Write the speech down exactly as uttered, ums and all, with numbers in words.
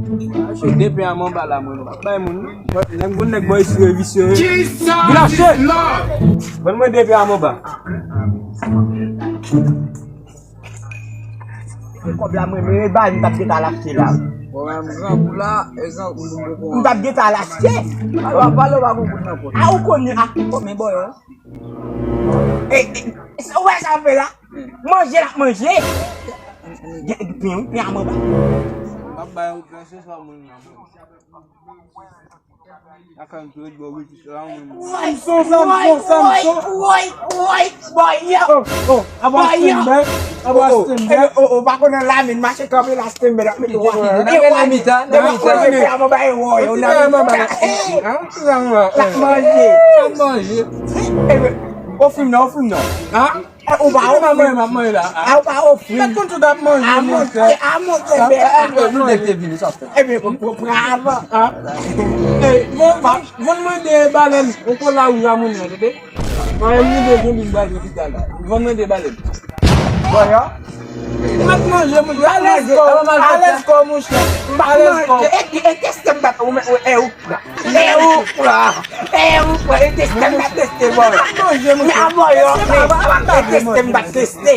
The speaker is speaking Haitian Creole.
Mache de pen a m anba la, mwen pa bay moun. Nèg bon, nèg bòy sire visye. Vin achte. Vann mwen de pen a m anba. Se kòb la mwen, mwen ba li, m t ap gentan al achte la. Bon, men grangou la, e grangou nou poko. M t ap gentan al achte. Alò, pale w pa gon goud nan pòch. A, ou konnen, a. Konbyen bòyò? E, e, e, ou wè sa l fè la? Manje l ap manje. Gen, gen pen, wi, pen a m anba. M ap bay ou pen, se sa moun nan. Samson, Samson, Samson. Woy, woy, woy, bòyò. Oh, oh, aba Stenbèk, aba Stenbèk. Oh, oh, pa konnen la, men mache kanpe la, Stenbèk ap mete w a. Nan mitan, nan mitan. Aba, aba, aba, aba, aba, aba. L ap manje. L ap manje. Ofri m non, ofri m non. Hein? Eh, ou pa ofri. Mwen, mwen, mwen la. Ah, ou pa ofri. Mwen konn tout ap manje, a monchè. A monchè, a monchè, a monchè. Nou dèk te vini, sa fè. Ebyen, pran avan. Ah. Eh, mwen, mwen, mwen mande balèn, ou kon la ou ramonnen, tande? Mwen mande zonbi m ba lopital la. Mwen mande balèn. Bòyò. Mwen manje, mwen alèz kò, alèz kò, monchè. Alèz kò. E, e, e, teste m bat, ou, ou, e, ou. E ou kwa? E ou kwa? E teste m pa teste, bòy. Men a bòy yo, men e teste m pa teste.